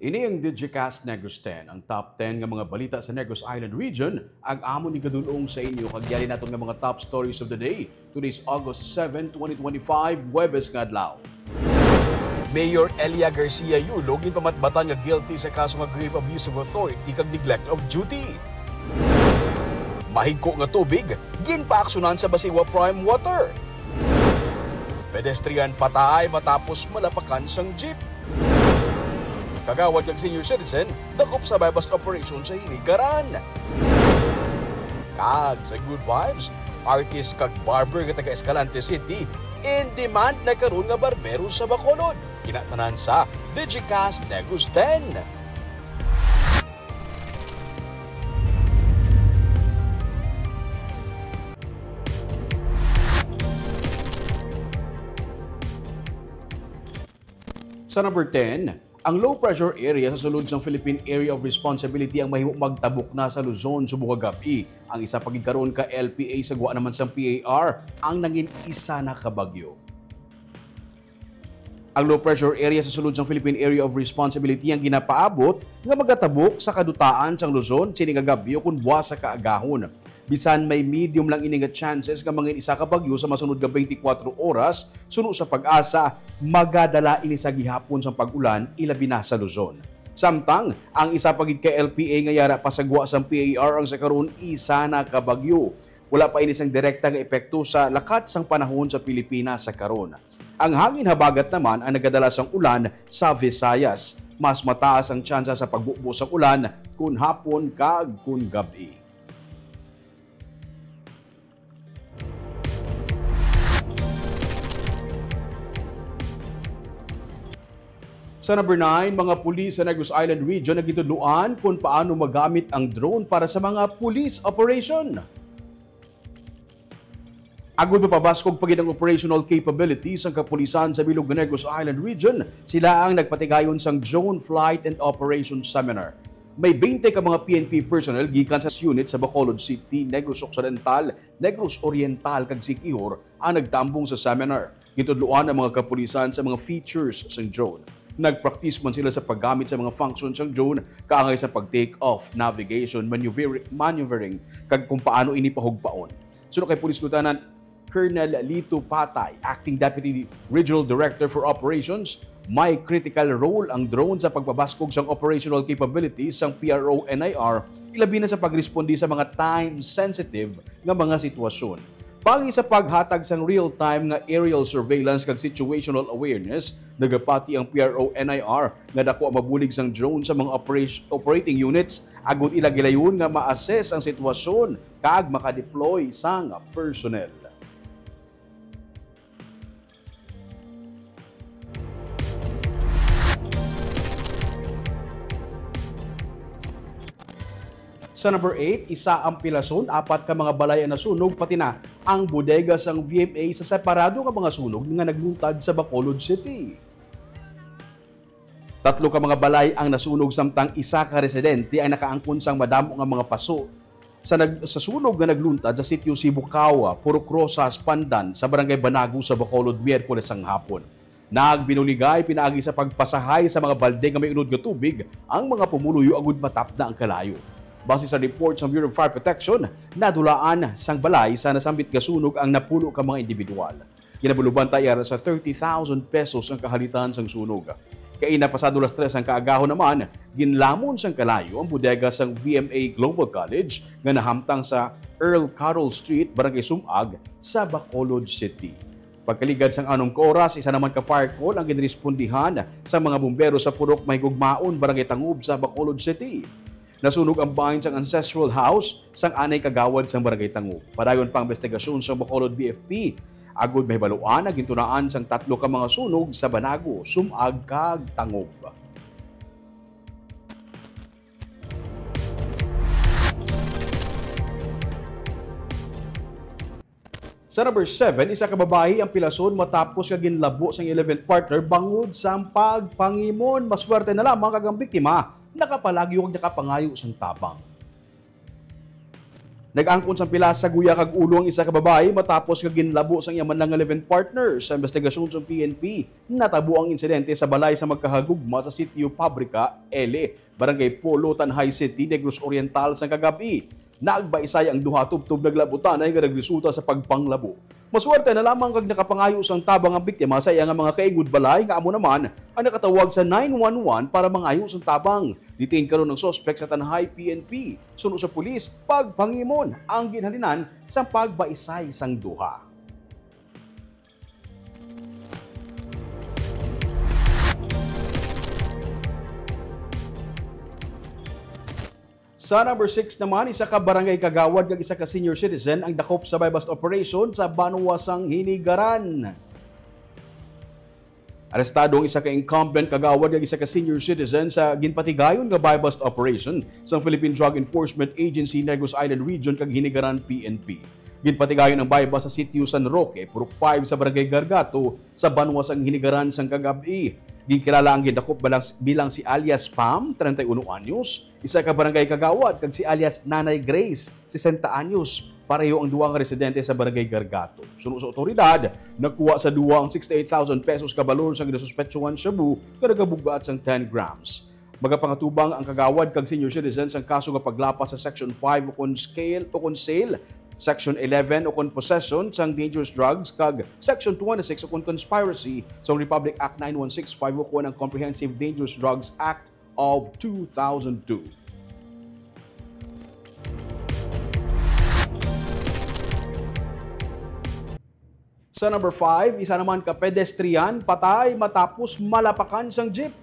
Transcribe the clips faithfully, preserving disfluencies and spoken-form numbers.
Ini ang Digicast Negros ten, ang top ten nga mga balita sa Negros Island Region, ang amon igadul-ong sa inyo kag yari naton nga mga top stories of the day. Today's August seven, twenty twenty-five, Huwebes nga adlaw. Mayor Elia Garcia Yulo ginpamatbatan nga guilty sa kaso nga grave abuse of authority kag neglect of duty. Mahigko nga tubig, ginpaaksyonan sa Basiwa Prime Water. Pedestrian patay matapos malapakan sang jeep. Kagawad kag senior citizen, dakop sa buy-bust operation sa Hinigaran. Kag sa good vibes, artist kag barber nga taga Escalante City, in demand na karon nga barbero sa Bacolod. Kinatanan sa Digicast Negros ten. Sa number ten, ang low pressure area sa sulod sang Philippine Area of Responsibility ang mahimo magtabok na sa Luzon subong kagab-i. Ang isa pa gid karon ka L P A sa gwa naman sang P A R ang nangin isa na ka bagyo. Ang low pressure area sa sulod sang Philippine Area of Responsibility ang ginapaabot nga magatabok sa kadutaan sang Luzon sini nga gab-i ukon buwas sa kaagahon. Bisan may medium lang ini nga chances nga mangin isa ka bagyo sa masunod nga twenty-four oras, suno sa PAGASA, magadala ini sa gihapon sang pag-ulan, ilabi na sa Luzon. Samtang, ang isa pa gid ka L P A nga yara pa sa gwa sang P A R ang sa karon isa na ka bagyo. Wala pa ini sang direkta nga epekto sa lakat sang panahon sa Pilipinas sa karon. Ang hangin habagat naman ang nagadala sang ulan sa Visayas. Mas mataas ang tsansa sa pagbubo sang ulan kon hapon kag kon gab-i. Sa number nine, mga pulis sa Negros Island Region nagitudloan kung paano magamit ang drone para sa mga police operation. Agud mapabaskog pa gid ang operational capabilities sang kapulisan sa bilog nga Negros Island Region, sila ang nagpatigayon sang Drone Flight and Operation Seminar. May twenty ka mga P N P personnel gikan sa unit sa Bacolod City, Negros Occidental, Negros Oriental, kag Siquijor ang nagtambong sa seminar. Gintudloan ang mga kapulisan sa mga features sang drone. Nagpraktis man sila sa paggamit sa mga function sang drone, kaangay sa pag-take off, navigation, maneuver-, maneuvering, kag kung paano ini pahugpaon. Suno kay Police Lieutenant Colonel Lito Patay, Acting Deputy Regional Director for Operations, may critical role ang drone sa pagpabaskog sang operational capabilities sang P R O N I R, ilabi na sa pagresponde sa mga time-sensitive nga mga sitwasyon. Paagi sa paghatag sang real-time nga aerial surveillance kag situational awareness, nagapati ang P R O N I R nga daku ang mabulig sang drone sa mga operation, operating units agud ila gilayon nga ma-assess ang sitwasyon kag makadeploy sang personnel. Sa number eight, isa ang pilason, apat ka mga balay ang nasunog, pati na ang bodega sang V M A sa separado nga mga sunog nga nagluntad sa Bacolod City. Tatlo ka mga balay ang nasunog, samtang isa ka residente ang nakaangkon sang madamo nga mga paso sa nag-, sa sunog nga nagluntad sa sitio Sibukawa, Purok Rosas, Pandan, sa Barangay Banago sa Bacolod, Miyerkules sang hapon. Nagbinuligay pinaagi sa pagpasahay sa mga balde nga may unod nga tubig ang mga pumuluyo agud matapna ang kalayo. Base sa report sa Bureau of Fire Protection, nadulaan sang balay sa nasambit nga sunog ang napulo ka mga individual. Ginabaluban ta yara sa thirty thousand pesos ang kahalitan sang sunog. Kaina pasado las tres ang kaagahon naman, ginlamon sang kalayo ang bodega sang V M A Global College nga nahamtang sa Earl Carroll Street, Barangay Sumag, sa Bacolod City. Pagkaligad sang anom ka oras, isa naman ka fire call ang ginrespondihan sa mga bumbero sa Purok Mahigugmaon, Barangay Tangub, sa Bacolod City. Nasunog ang bahin sang ancestral house sang anay kagawad sang Barangay Tangub. Padayon pa ang investigasyon sa Bacolod B F P, agud mahibaluan ang gintunaan sang tatlo ka mga sunog sa Banago, Sumag, kag Tangub. Sa number seven, isa ka babayi ang pilason matapos nga ginlabo sang eleventh partner bangod sang pagpangimon. Maswerte na lamang kag ang biktima nakapalagyo kag nakapangayo sang tabang. Nag-angkon sang pilasa, guya kag ulo ang isa ka babayi matapos nga ginlabo sang iya man lang nga live-in partner. Sa investigasyon sang P N P, natabo ang insidente sa balay sa magkahagugma sa Sitio Pabrika, L A, Barangay Polo, Tanjay City, Negros Oriental, sang kagab-i. Nagbaisay ang duha tubtob naglabutanay nga nagresulta sa pagpanglabo. Maswerte na lamang kag nakapangayo sang tabang ang biktima sa iya nga mga kaingod balay, nga amo naman ang nakatawag sa nine one one para mangayo sang tabang. Detain karon ang suspek sa Tanjay P N P. Suno sa pulis, pagpangimon ang ginhalinan sang pagbaisay sang duha. Sa number six naman, isa ka barangay kagawad kag isa ka senior citizen ang dakop sa buy-bust operation sa banwa sang Hinigaran. Arestado ang isa ka incumbent kagawad kag isa ka senior citizen sa ginpatigayon nga buy-bust operation sang Philippine Drug Enforcement Agency Negros Island Region kag Hinigaran P N P. Ginpatigayon ang buy-bust sa Sitio San Roque, Purok five sa Barangay Gargato, sa banwa sang Hinigaran sang kagab-i. Ginkilala ang gindakop balang, bilang si alias Pam, treinta y uno anyos, isa ka barangay kagawad, kag si alias Nanay Grace, sesenta anyos. Pareho ang duha nga residente sa Barangay Gargato. Suno sa otoridad, nakuha sa duha ang sixty-eight thousand pesos ka balor sang ginasuspechuhan shabu nga nagabug-at sang ten grams. Magapangatubang ang kagawad kag senior citizen sang kaso nga paglapas sa Section five ukon scale, ukon sale, Section eleven ukon possession sang dangerous drugs, kag Section twenty-six ukon conspiracy sang Republic Act nine one six five ukon ang Comprehensive Dangerous Drugs Act of two thousand two. Sa number five, isa naman ka pedestrian patay matapos malapakan sang jeep.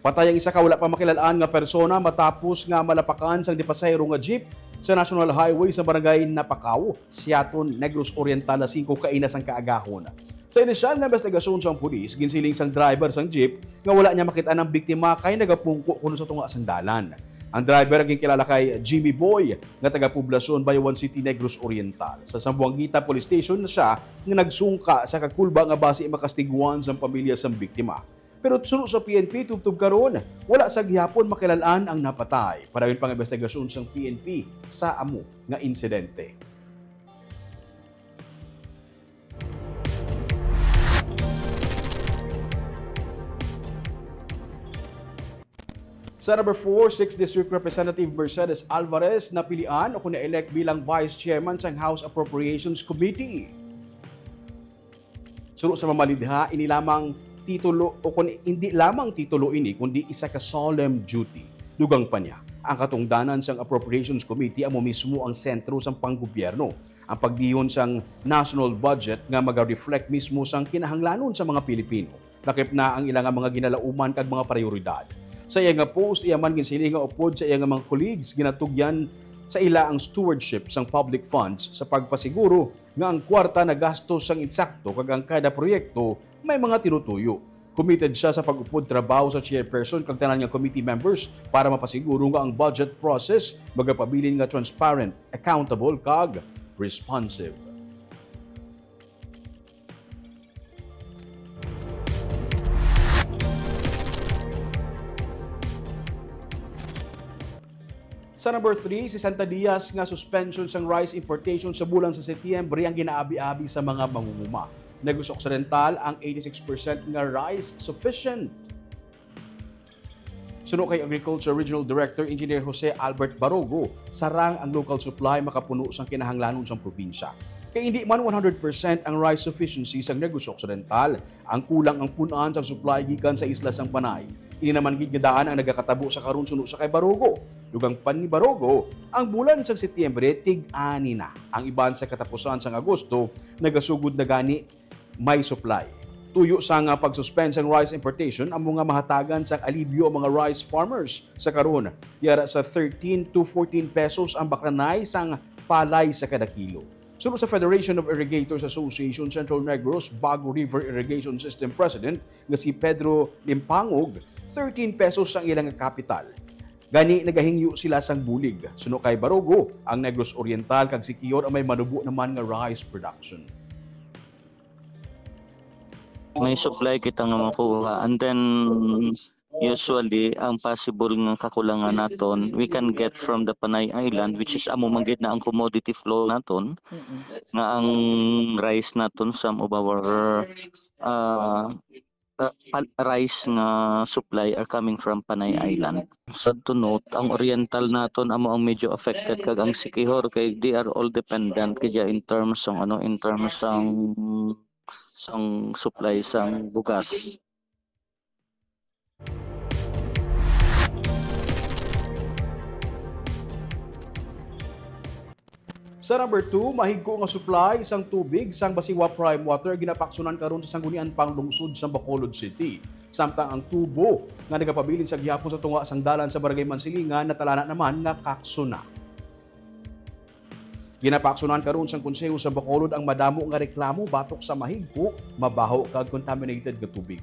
Patay ang isa ka wala pa makilal-an nga persona matapos nga malapakan sang dipasahero nga jeep sa National Highway sa barangay Napacao, Siaton, Negros Oriental, alas singko kaina sang kaagahon. Sa inisyal nga investigasyon sang pulis, ginsiling sang driver sang jeep nga wala niya makit-an ang biktima kay nagapungko kuno sa tunga sang dalan. Ang driver ang ginkilala kay Jimmy Boy, nga taga Poblacion, Bayawan City, Negros Oriental. Sa Zamboanguita Police Station na siya nga nagsungka sa kakulba nga basi makastiguan sang pamilya sang biktima. Pero suno sa P N P, tubtob karon, wala sa gihapon makilal-an ang napatay. Padayon pa ang investigasyon sang P N P sa amo nga insidente. Sa number four, sixth District Representative Mercedes Alvarez napilian o kon na-elect bilang Vice Chairman sang House Appropriations Committee. Suno sa mamalidha, ini lamang titulo, o kon hindi lamang titulo ini, kundi isa ka solemn duty. Dugang pa niya, ang katungdanan sang Appropriations Committee amo mismo ang sentro sang panggobyerno, ang pagdihon sang national budget nga maga-reflect mismo sang kinahanglanon sa mga Pilipino. Lakip na ang ila nga mga ginalauman kag mga prayoridad. Sa iya nga post, iya man ginsiling nga upod sa iya nga mga colleagues, ginatugyan sa ila ang stewardship sang public funds sa pagpasiguro nga ang kwarta nagastos sang insakto kag ang kada proyekto may mga tinutuyo. Committed siya sa pag-upod trabaho sa chairperson kag tanan nga committee members para mapasiguro nga ang budget process magapabilin nga transparent, accountable, kag responsive. Sa number three, sesenta diyas nga suspension sang rice importation sa bulan sa Setyembre ang ginaabi-abi sa mga mangunguma. Negros Occidental ang eighty-six percent nga rice sufficient. Suno kay Agriculture Regional Director Engineer Jose Albert Barogo, sarang ang local supply makapuno sang kinahanglanon sang probinsya. Kay indi man one hundred percent ang rice sufficiency sang Negros Occidental, ang kulang ang pun-an sang supply gikan sa isla sang Panay. Ini naman gid nga daan ang nagakatabo sa karon suno sa kay Barogo. Dugang pa ni Barogo, ang bulan sang Setyembre tig-ani na. Ang iban sa katapusan sang Agosto nagasugod na gani may supply. Tuyo sang, ah, pag-suspend sang rice importation amo nga mahatagan sang alibyo ang mga rice farmers sa karon. Yara sa thirteen to fourteen pesos ang bakanay sang palay sa kada kilo. Suno sa Federation of Irrigators Association Central Negros Bago River Irrigation System President nga si Pedro Limpangog, thirteen pesos ang ilang kapital. Gani, nagahingyo sila sang bulig. Suno kay Barogo, ang Negros Oriental kag Siquijor ang may manubo naman nga rice production. May supply kita nga makuha. And then, Usually, ang possible nga kakulangan naton, we can get from the Panay Island, which is amo man gid na ang commodity flow naton, nga ang rice naton, some of our uh, uh, pal- rice nga supply are coming from Panay Island. Sad to note, ang oriental naton amo ang medyo affected, kag ang Siquijor kay they are all dependent kaya in terms sang ano, in terms sang sang supply sang bugas. Sa number two, mahigko nga supply sang tubig sang Basiwa Prime Water ginapaaksunan karon sa Sangguniang Panglungsod sa Bacolod City, samtang ang tubo nga nagapabilin sa gihapon sa tunga sang dalan sa Barangay Mansilingan natalana naman nga kaksuna. Ginapaaksunan karon sang Konseho sa Bacolod ang madamo nga reklamo batok sa mahigko, mabaho kag contaminated nga tubig.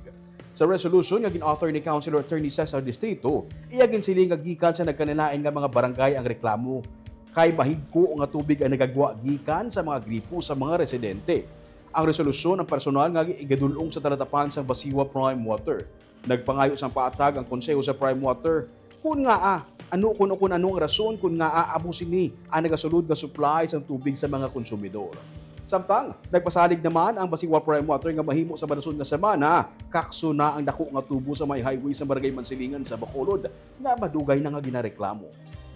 Sa resolution nga gin-author ni Councilor Attorney Cesar Distrito, iya ginsiling nga gikan sa nagkalain-lain nga mga barangay ang reklamo kay mahigko nga tubig ang nagagwa gikan sa mga gripo sa mga residente. Ang resolusyon ang personal nga igadul-ong sa talatapan sang Basiwa Prime Water. Nagpangayo sang paatag ang Konseho sa Prime Water kun ngaa ano kun, kun ano ang rason kun ngaa amo sini ang nagasulod nga supply sang tubig sa mga konsumidor. Samtang nagpasalig naman ang Basiwa Prime Water nga mahimo sa madason nga semana, kaksuna ang dako nga tubo sa may highway sa Barangay Mansilingan sa Bacolod nga madugay na nga ginareklamo.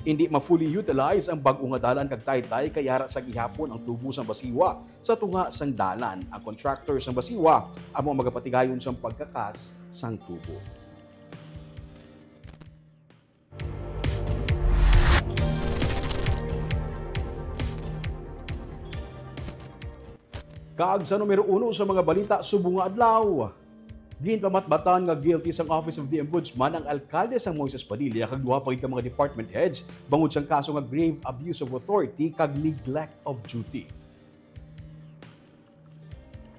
Hindi ma-fully utilize ang bag-o nga dalan kag taytay kay ara sa gihapon ang tubo sang Basiwa sa tunga sang dalan. Ang contractor sang Basiwa amo ang magapatigayon sang pagkakas sang tubo. Kag sa numero uno sa mga balita subong nga adlaw, ginpamatbatan nga guilty sang Office of the Ombudsman ang alkalde sang Moises Padilla kag duha pa gid ka mga department heads bangod sang kaso nga grave abuse of authority kag neglect of duty.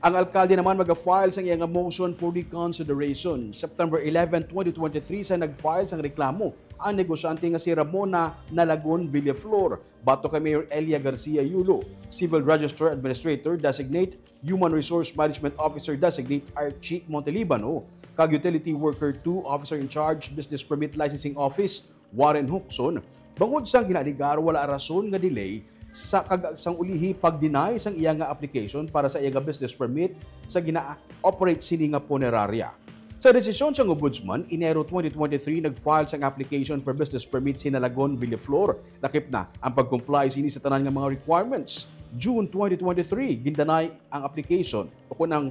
Ang alkalde naman maga-file sang iya nga motion for reconsideration. September eleven, twenty twenty-three sa nag-file sang reklamo ang negosyante nga si Ramona Nalagon Villaflor, batok kay Mayor Elia Garcia Yulo, Civil Register Administrator Designate, Human Resource Management Officer Designate Archie Montelibano, kag Utility Worker two Officer in Charge Business Permit Licensing Office Warren Huxon, bangod sang ginaalegar wala rason nga delay sa kag sang ulihi pag-deny sang iya nga application para sa iya nga business permit sa gina-operate sini nga punerarya. Sa desisyon sang Ombudsman, Enero twenty twenty-three nag-file sang application for business permit si Nalagon Villaflor. Lakip na ang pag-comply sini sa tanan nga mga requirements. June twenty twenty-three, gindanay ang application o kun ang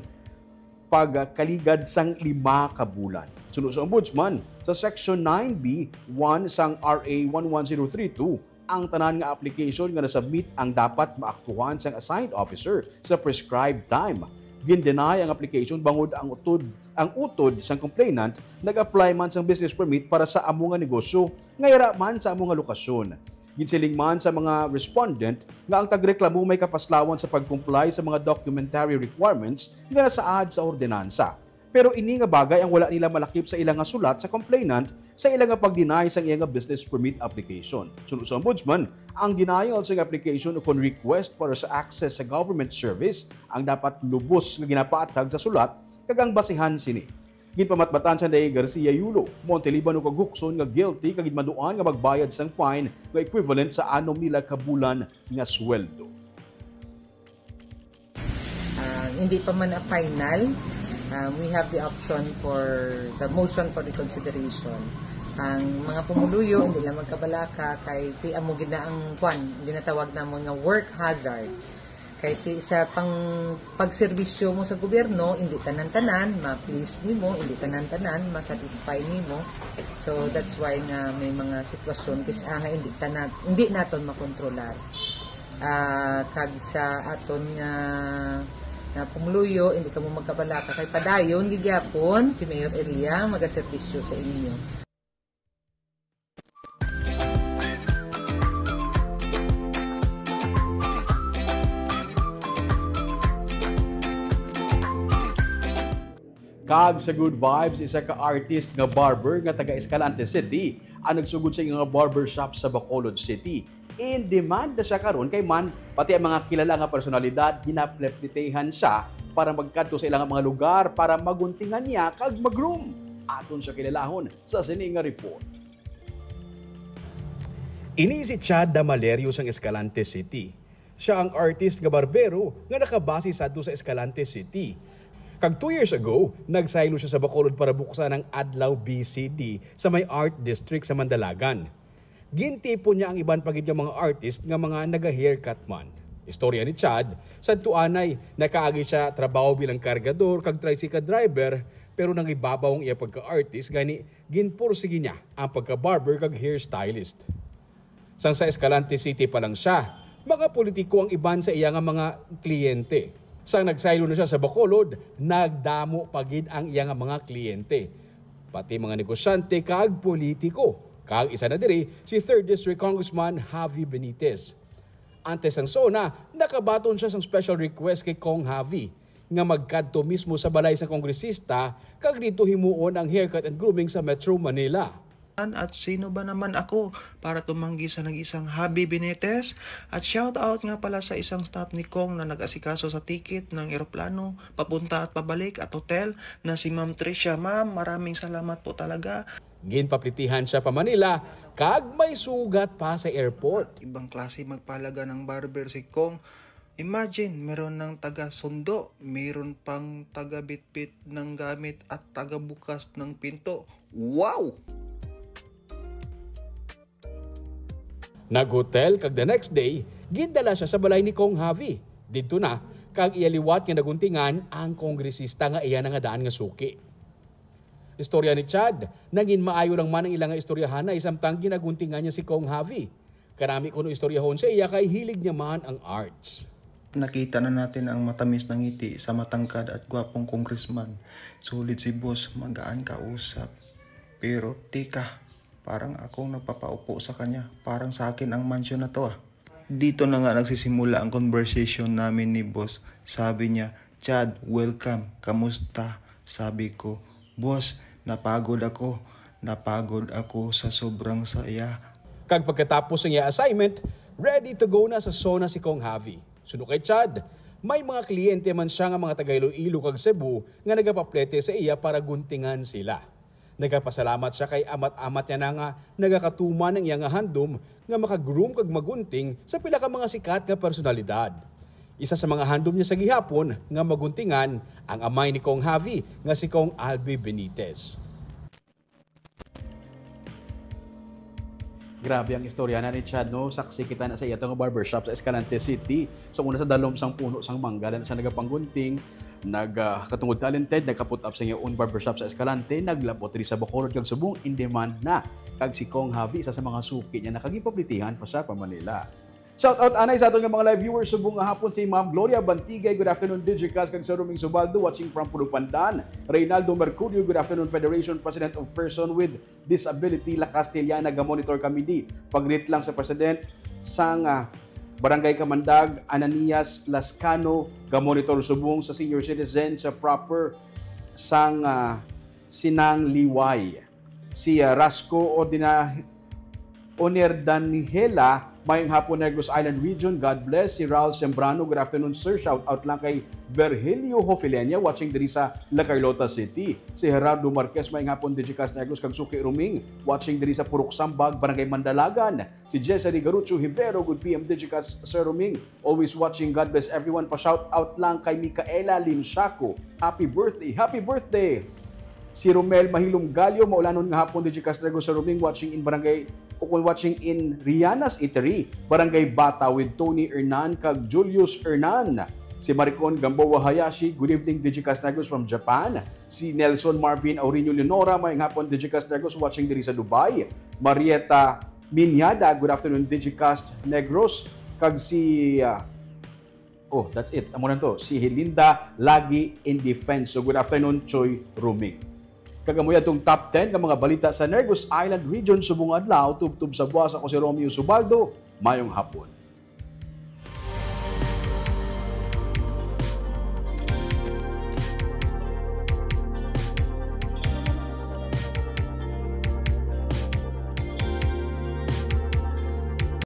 pagkaligad sang lima ka bulan. Suno sa Ombudsman, sa Section nine B one sang R A one one zero three two, ang tanan nga application nga nasubmit ang dapat maaktuhan sang assigned officer sa prescribed time. Gin-deny ang application bangod ang utod ang utod sang complainant nag-apply man sang business permit para sa amo nga negosyo nga yara man sa amo nga lokasyon. Ginsiling man sa mga respondent nga ang tagreklamo may kapaslawan sa pag-comply sa mga documentary requirements nga nasaad sa ordinansa. Pero ini nga bagay ang wala nila malakip sa ila nga sulat sa complainant sa ila nga pag-deny sang iya nga business permit application. Suno sa Ombudsman, ang denial sa application ukon request para sa access sa government service ang dapat lubos nga ginapaatag sa sulat kag ang basihan sini. Ginpamatbatan sang Day Garcia Yulo, Montelibano kag Huxon nga guilty kag ginmaduan nga magbayad sang fine nga equivalent sa anom nila ka bulan nga sweldo. Uh, hindi pa man na final, um, we have the option for the motion for reconsideration. Ang mga pumuluyo, hindi lang magkabalaka kay ti amo gid na ang kwan, ginatawag namon nga work hazard. Kay ti sa pang pagserbisyo mo sa gobyerno, hindi tanan-tanan ma-please nimo, hindi tanan-tanan ma-satisfy nimo. So that's why nga may mga sitwasyon kis ah, nga hindi tanan, hindi naton makontrolar. Ah, kag sa aton nga nga pumuluyo, hindi kamo magkabalaka kay padayon gigyapon si Mayor Elia magaserbisyo sa inyo. Kag sa Good Vibes, isa ka artist nga barber nga taga Escalante City ang nagsugod sa iyang barbershop sa Bacolod City. In demand na siya karon kay man pati ang mga kilala nga personalidad ginapleplitehan siya para magkadto sa ilang mga lugar para maguntingan niya kag mag-groom. Aton siya kilalahon sa sini nga report. Ini si Chad Damalerio sang Escalante City. Siya ang artist nga barbero nga nakabase sadto sa Escalante City. Kag two years ago, nagsaylo siya sa Bacolod para buksan ang Adlaw B C D sa may Art District sa Mandalagan. Gintipon niya ang iban pa gid nga mga artist nga mga naga-haircut man. Istorya ni Chad, sadto anay, nakaagi siya trabaho bilang kargador kag tricycle driver, pero nangibabaw ang iya pagka-artist, gani ginpursigi niya ang pagka-barber kag hairstylist. Sang sa Escalante City pa lang siya, mga politiko ang iban sa iya nga mga kliyente. Sang nagsaylo na siya sa Bacolod, nagdamo pa gid ang iya nga mga kliyente, pati mga negosyante kag politiko. Kag isa na diri si Third District Congressman Javi Benitez. Antes sang SONA, nakabaton siya sang special request kay Cong Javi nga magkadto mismo sa balay sa kongresista kag didto himuon ang haircut and grooming sa Metro Manila. At sino ba naman ako para tumanggi sa nag-isang Javi Benitez? At shout out nga pala sa isang staff ni Cong na nag-asikaso sa ticket ng eroplano papunta at pabalik at hotel na si Ma'am Tricia. Ma'am, maraming salamat po talaga. Ginpaplitihan siya pa Manila kag may sugat pa sa airport. Ibang klase magpahalaga ng barber si Cong. Imagine, meron ng taga-sundo, meron pang taga-bitbit ng gamit at taga-bukas ng pinto. Wow! Nag-hotel kag the next day, gindala siya sa balay ni Cong Javi. Didto na, kag iya liwat nga naguntingan ang kongresista nga iya nangadaan nga suki. Istorya ni Chad, nangin maayo lang man ang ila nga istoryahanay samtang ginaguntingan niya si Cong Javi. Karami kuno istoryahon sa iya kay hilig niya man ang arts. Nakita na natin ang matamis na ngiti sa matangkad at gwapong congressman. Sulit si boss, magaan kausap. Pero tika, parang akong nagpapaupo sa kanya. Parang sa akin ang mansyon na to ah. Dito na nga nagsisimula ang conversation namin ni boss. Sabi niya, "Chad, welcome. Kamusta?" Sabi ko, "Boss, napagod ako. Napagod ako sa sobrang saya." Kag pagkatapos sang iya assignment, ready to go na sa SONA si Cong Javi. Suno kay Chad, may mga kliyente man siya nga mga taga Iloilo kag Cebu nga nagapaplete sa iya para guntingan sila. Nagapasalamat siya kay amat-amat niya na nga nagakatuman ang iya nga handom nga maka-groom kag magunting sa pila ka mga sikat nga personalidad. Isa sa mga handom niya sa gihapon nga maguntingan ang amay ni Cong Javi nga si Cong Albi Benitez. Grabe ang istorya na ni Chad, no? Saksi kita na sa iya nga barbershop sa Escalante City. Sa una, sa dalom sang puno sang mangga na siya nagapanggunting, nag ah, katungod talented, nagka-put up sa iya own barbershop sa Escalante, naglabot diri sa Bacolod kag subong in demand na. Kag si Cong Javi, isa sa mga suki niya, nakagipaplitihan pa siya pa Manila. Shout out anay sa aton nga mga live viewers subong nga hapon, si Ma'am Gloria Bantigay, good afternoon, Digicast, kag Sir Roming Subaldo, watching from Pulupandan. Reynaldo Mercurio, good afternoon, Federation President of Person with Disability La Castellana, ga-monitor kami di. Pag-greet lang sa President sang ah, Barangay Kamandag, Ananias Lascano, ga-monitor subong sa senior citizen sa proper sang ah, Sinang Liway. Si ah, Rasco Ordina Oner Danihela, mayong hapon, Negros Island Region. God bless. Si Raul Sembrano, good afternoon, sir. Shout out lang kay Virgilio Hofilenia, watching diri sa La Carlota City. Si Gerardo Marquez, mayong hapon, Digicast Negros, kag Suki Ruming, watching diri sa Purok Sambag, Barangay Mandalagan. Si Jessa Rigarucho Hivero, good P M Digicast, Sir Ruming. Always watching, God bless everyone. Pa-shout out lang kay Micaela Limsiaco. Happy birthday, happy birthday! Si Romel Mahilom Gallo, maulanon nga hapon, Digicast Negros, Sir Ruming, watching in Barangay, o kung watching in Riana's Eatery, Barangay Bata with Tony Hernan kag Julius Hernan. Si Maricon Gamboa Hayashi, good evening, Digicast Negros from Japan. Si Nelson Marvin Aurino Leonora, mayong hapon, Digicast Negros, watching diri sa Dubai. Marieta Minyada, good afternoon, Digicast Negros. Kag si, ah, oh, that's it. Amo lang to. Si Helinda Lagi in Defense. So, good afternoon, Choy Ruming. Kag amo atong top ten nga mga balita sa Negros Island Region subong adlaw, tubtob sa buwas. Ako si Romeo Subaldo. Mayong hapon.